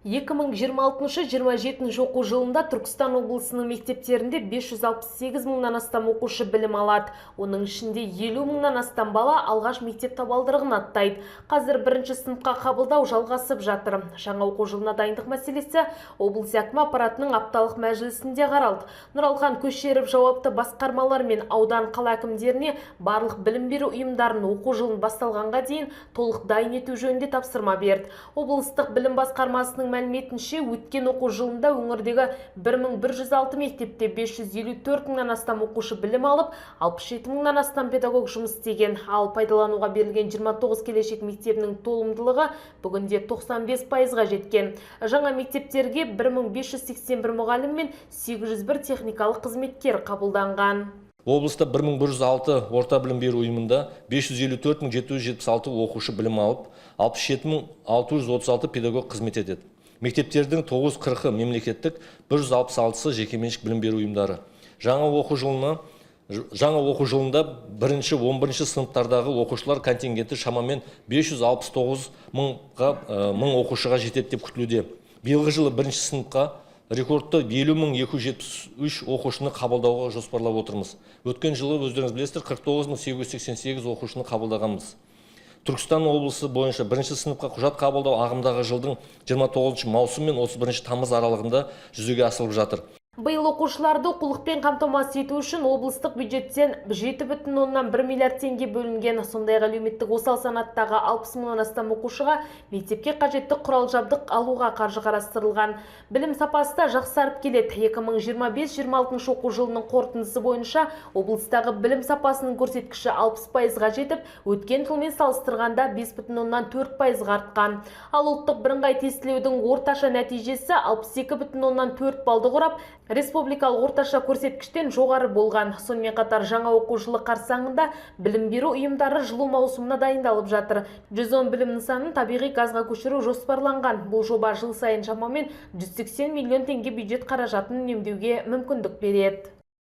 2026-27 оқу жылында Түркістан облысының мектептерінде 568 мыңнан астам оқушы білім алады. Оның ішінде 50 мыңнан астам бала алғаш мектеп табалдырығын аттайды. Қазір бірінші сыныпқа қабылдау жалғасып жатыр. Жаңа оқу жылына дайындық мәселесі облыс әкімі аппаратының апталық мәжілісінде қаралды. Нұралхан Көшеров жауапты басқармалар мен аудан, қала әкімдеріне барлық білім беру ұйымдарын оқу жылын басталғанға дейін толық дайын ету жөнінде тапсырма берді. Облыстық білім басқармасының мәліметінше, өткен оқу жылында өңірдегі 1106 мектепте 554 мыңнан астам оқушы білім алып, 67 мыңнан астам педагог жұмыс істеген. Ал пайдалануға берілген 29 келешек мектебінің толымдылығы бүгінде 95%-ға жеткен. Жаңа мектептерге 1581 мұғалім мен 801 техникалық қызметкер қабылданған. Облыста 1106 орта білім беру ұйымында 554 776 оқушы білім алып, 67 636 педагог қызмет етеді. Мектептердің 940-ы мемлекеттік, 166-сы жекеменшік білім беру ұйымдары. Жаңа оқу жылында бірінші, 11 сыныптардағы оқушылар контингенті шамамен 569 мың оқушыға жетеді деп күтілуде. Биылғы жылы бірінші сыныпқа рекордты 50 273 оқушыны қабылдауға жоспарлап отырмыз. Өткен жылы, өздеріңіз білесіздер, 49 888 оқушыны қабылдағанбыз. Түркістан облысы бойынша бірінші сыныпқа құжат қабылдау ағымдағы жылдың 29 маусым мен 31 тамыз аралығында жүзеге асырылып жатыр. Биыл оқушыларды оқулықпен қамтамасыз ету үшін облыстық бюджеттен 7,1 миллиард теңге бөлінген. Сондай-ақ әлеуметтік осал санаттағы 60 мыңнан астам оқушыға мектепке қажетті құрал жабдық алуға қаржы қарастырылған. Білім сапасы да жақсарып келеді. 2025-26 оқу жылының қорытындысы бойынша облыстағы білім сапасының көрсеткіші 60%-ға жетіп, өткен жылмен салыстырғанда 5,4 пайызға артқан. Ал ұлттық бірыңғай тестілеудің орташа нәтижесі 62,4 балды құрап, республикалық орташа көрсеткіштен жоғары болған. Сонымен қатар жаңа оқу жылы қарсаңында білім беру ұйымдары жылу маусымына дайындалып жатыр. 110 білім нысанын табиғи газға көшіру жоспарланған. Бұл жоба жыл сайын шамамен 180 миллион теңге бюджет қаражатын үнемдеуге мүмкіндік береді.